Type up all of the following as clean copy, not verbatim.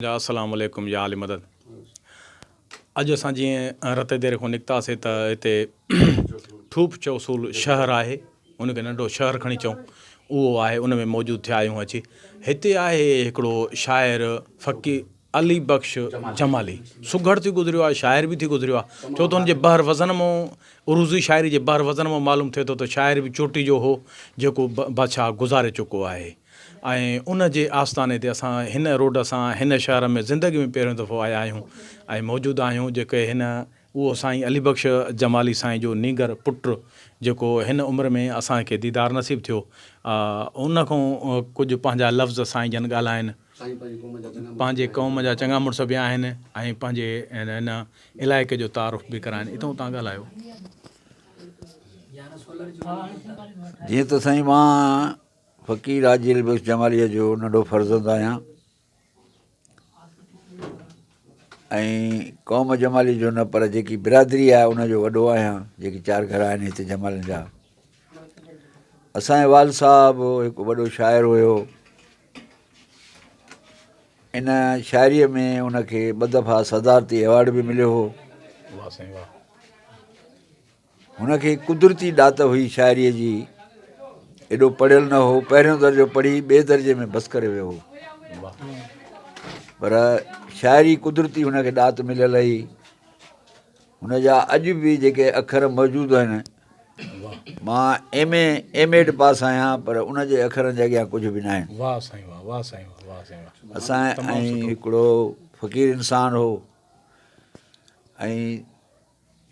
جا السلام عليڪم يا علي مدد اڄ اسان جيئن رتي ديري کان نڪتاسي ته هتي ٺوپ چوسول شهر آهي ان کي ننڍو شهر کڻي چئون اهو آهي ان ۾ موجود ٿيا آهيون اچي هتي آهي هڪڙو شاعر فقير علي بخش جمالي سگهڙ ٿي گذريو آهي شاعر به ٿي گذريو آهي ڇو ته ان جي بحر وزن مون عروضي شاعري جي بحر وزن مان معلوم ٿئي ٿو ته شاعر به چوٽي جو هو جيڪو بادشاهه گذاري چڪو آهي ۽ ان جي آستاني تي اسان هن روڊ سان هن شهر ۾ زندگي ۾ پهريون دفعو آيا آهيون ۽ موجود آهيون جيڪي هن اهو سائين علي بخش جمالي سائين جو نينگر پٽ جيڪو هن عمر ۾ اسان کي ديدار نصيب ٿيو ان کان ڪجهه پنهنجا لفظ سائين جن ڳالهائن پنهنجي قوم جا چڱا مڙس به آهن ۽ پنهنجي هن علائقي جو تعارف به ڪرائن اتان تان ڳالهايو. جيئن ته سائين مان فقير حاجي علي بخش جماليء جو ننڍو فرزند آهيان ۽ قوم جمالي جو نه پر جيڪي برادري آهي ان جو وڏو آهيان جيڪي چار گهر آهن هتي جمالين جا اسانجي والد صاحب هڪ وڏو شاعر هيو ان شاعريء ۾ ان کي ٻه دفعا صدارتي ايوارڊ به مليو هو واهه سائين واهه هن کي قدرتي ڏات هئي شاعريء جي. ايڏو پڙهيل نه هو، پهريون درجو پڙهي ٻئي درجي ۾ بس ڪري ويو هو. پر شاعري قدرتي هن کي ڏات مليل هئي. هن جا اڄ به جيڪي اکر موجود آهن، مان ايم اي ايم ايڊ پاس آهيان پر ان جي اکرن جي اڳيان ڪجهه به ناهن. اسان ۽ هڪڙو فقير انسان هو ۽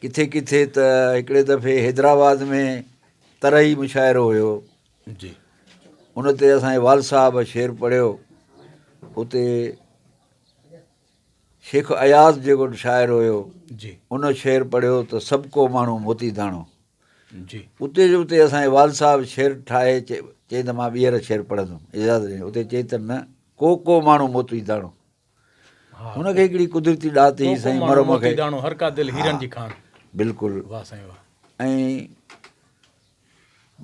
ڪٿي ڪٿي ته هڪڙي دفعي حيدرآباد ۾ طرحي مشاعرو هيو جي ان تي اسان جي والد صاحب شعر پڙهيو اتي شيخ اياز جيڪو شاعر هيو جي ان شعر پڙهيو ته سڀ ڪو ماڻهو موتي داڻو جي اتي جو اتي اسان جي والد صاحب شعر ٺاهي چئي ته مان ٻيهر شعر پڙهندم اجازت ڏني اتي چئي ته نه ڪو ڪو ماڻهو موتي داڻو هن کي هڪڙي قدرتي ڏات هئي سائين مرحوم کي داڻو هر ڪا دل هيرن جي کان بلڪل واه سائين واه ۽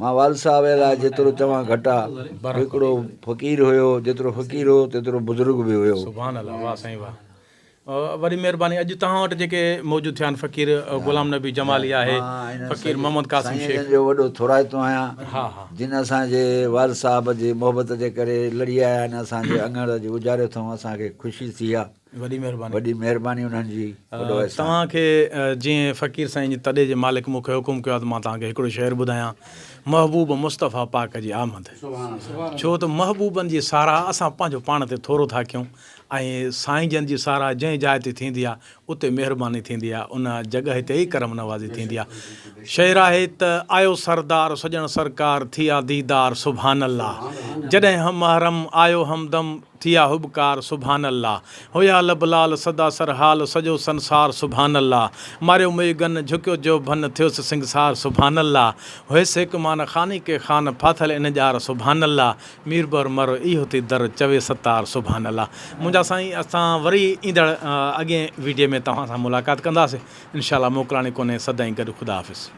مان والد صاحب لاء جيترو چوان گهٽ آ هڪڙو فقير هيو جيترو فقير هو تيترو بزرگ به هيو سبحان الله واه سائين واه وڏي مهرباني اڄ توهان وٽ جيڪي موجود ٿيا آهن فقير غلام نبي جمالي آهي فقير محمد قاسم شيخ سائين جو وڏو ٿورائتو آهيان جن اسان جي والد صاحب جي محبت جي ڪري لڙي آيا آهن اسان جي اڱڻ اڄ اجاريو اٿئون اسان کي خوشي ٿي آ وڏي مهرباني وڏي مهرباني انهن جي وڏو احسان. توهان کي جيئن فقير سائين جي تڏي جي مالڪ مون کي حڪم ڪيو آ ته مان توهان کي هڪڙو شعر ٻڌايان محبوب مصطفيٰ پاڪ جي آمد ڇو ته محبوبن جي ساراهه اسان پنهنجو پاڻ تي ٿورو ٿا ڪيون ۽ سائين جن جي ساراهه جنهن جاء تي ٿيندي آ اتي مهرباني ٿيندي آ ان جڳهه تي ئي ڪرم نوازي ٿيندي آ. شعر آهي ته آيو سردار سڄڻ سرڪار ٿيا ديدار سبحان الله جڏهن هم محرم آيو همدم ٿيا هٻڪار سبحان الله هيا لب لال سدا سرحال سڄو سنسار سبحان الله ماريو مئي گن جهڪيو جوڀن ٿيس سنگسار سبحان الله هيس هڪ مان خاني ڪي خان ڦاٿل ان ڄار سبحان الله ميربحر مر اهو ٿي در چوي ستار سبحان الله منهنجا سائين اسان وري ايندڙ اڳئين ويڊيو ۾ توهان سان ملاقات ڪنداسين انشاء الله موڪلاڻي ڪونهي سدائين گڏ خدا حافظ.